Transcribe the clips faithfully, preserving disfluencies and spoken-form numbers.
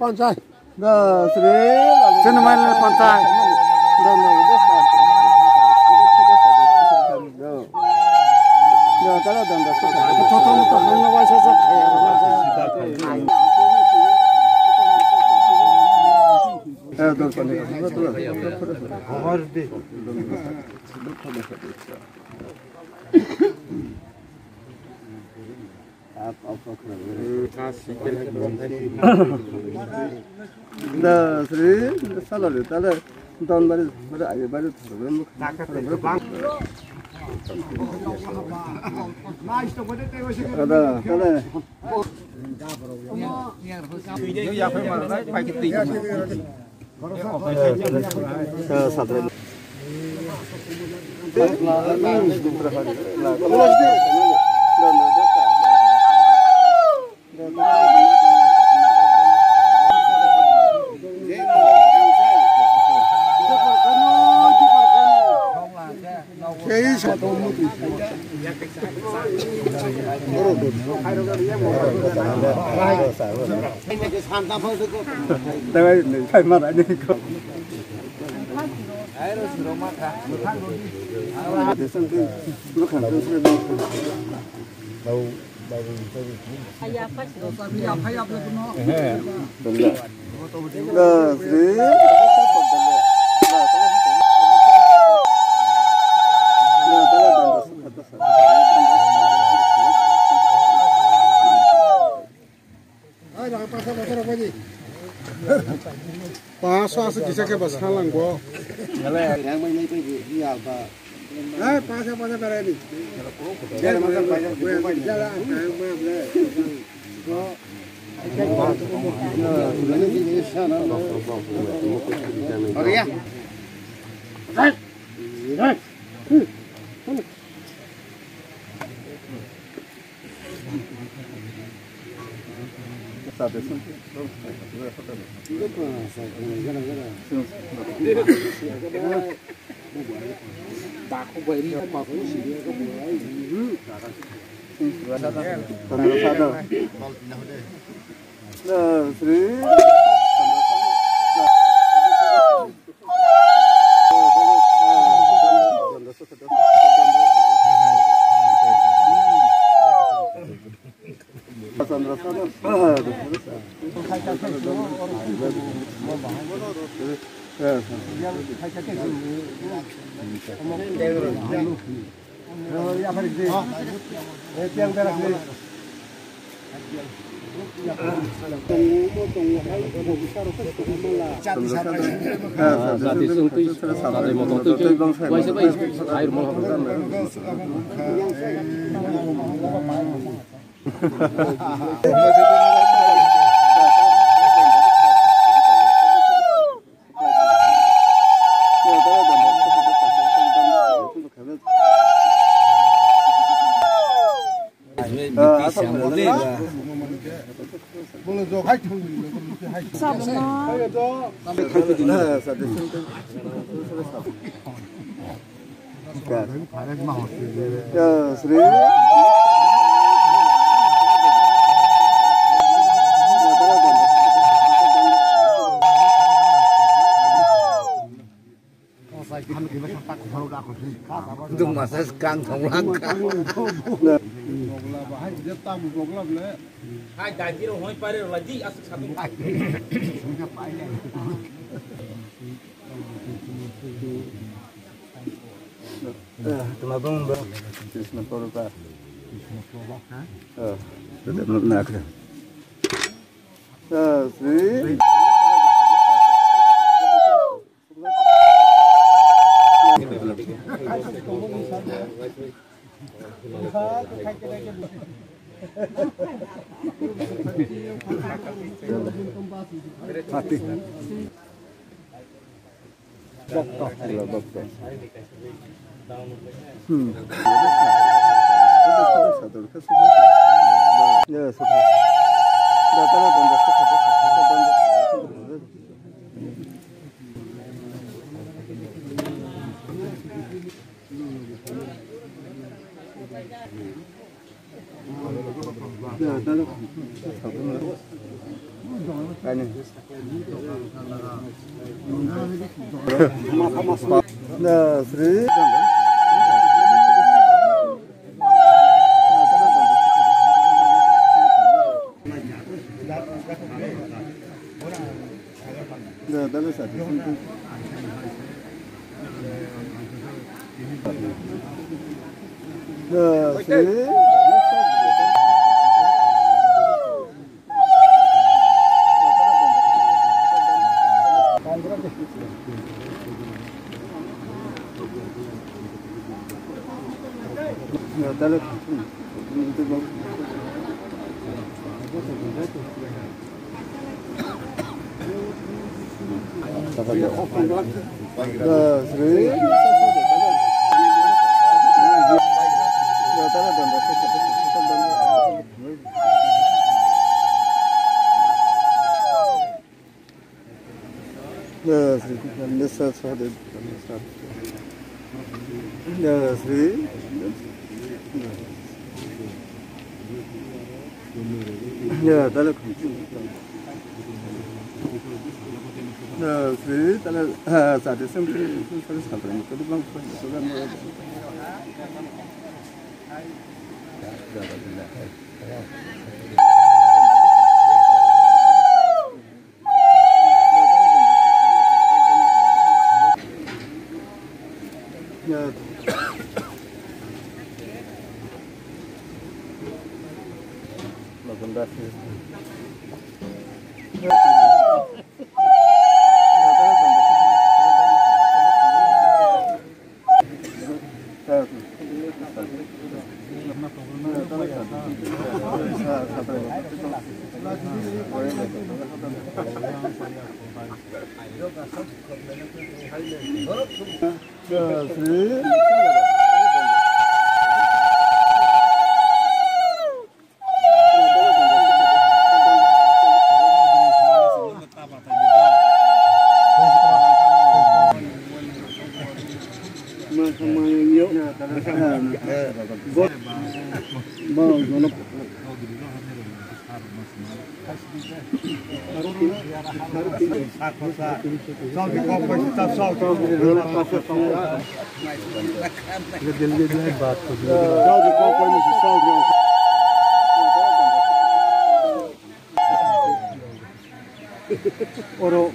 Panchai. Da, sri. Sini main panchai. Da, da, da, da. Da, da, da, da. Chota mota khamna waisa sa khaya. Eh, da, da, da. Da, sri, salary, tale, don bari, bari, ayo bari, thorbe, muk, thorbe. Ada, tale. Paso aswk kisa khe bwskango. Hai, paso paso berai di. Dung masa kang thong lang kang. Hai dagi ro hoi pare ro lagi asuk satu. Eh, tuma bung bung. Krishna Prabhu ka. Eh, tetap nak nak. Eh, Sri. Mati. Bokto. Bokto. Hmm. Ya, sudah. Kani. Na, Sri. Da, da, da, sa, da, sa. Da, Sri. Oro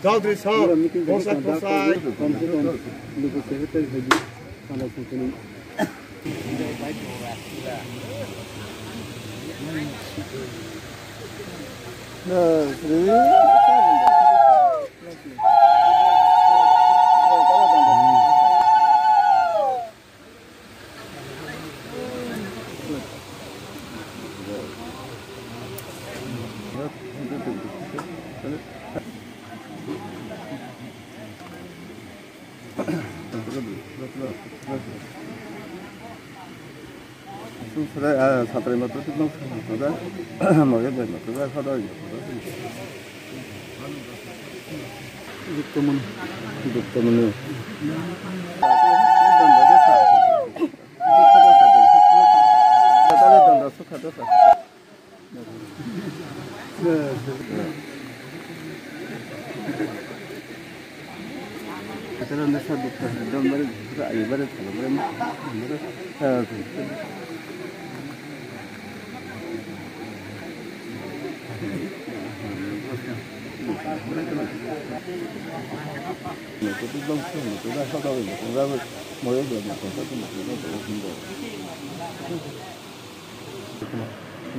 Chaudhary sir, bonsai bonsai. Sung sere, ah, satrai matro sung sung sung, moge bai matro, sada matro. Dukto mani. Dukto mani.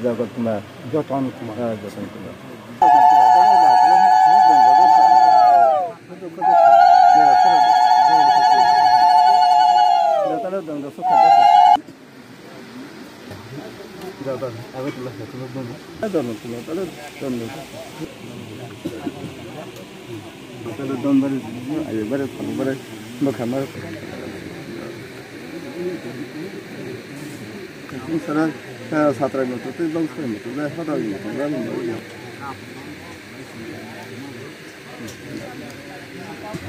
Jagat Kumar. Joton Kumar. Ah, Joton Kumar. Sara, eh, satrai motor tei bang satrai motor bai hoda ni motor bai mo.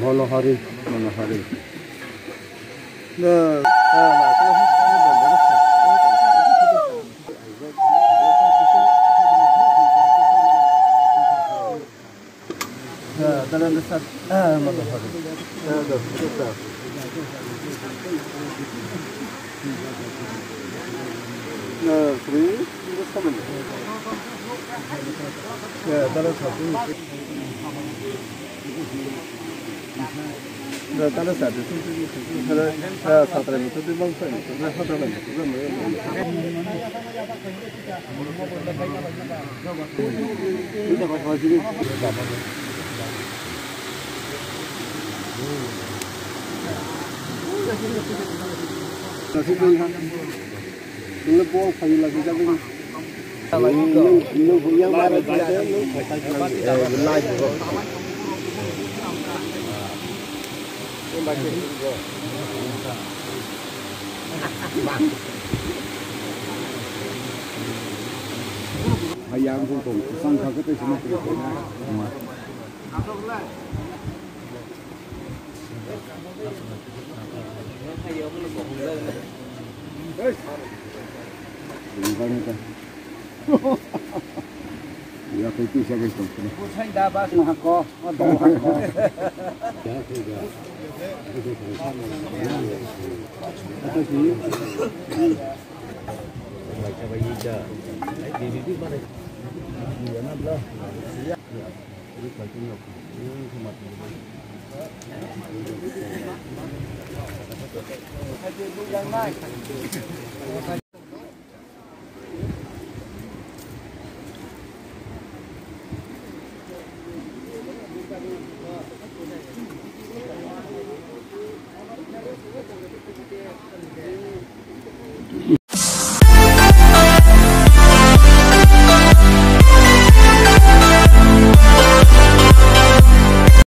Monohari, Monohari. Na, ah, na, na, na, na, na, na. Hayang kong kong, sang kha kete sima kete kete na. Ya, kau tu siapa itu? Bukan dah, Bas. Nah, kau, kau tahu, kau. Apa sih?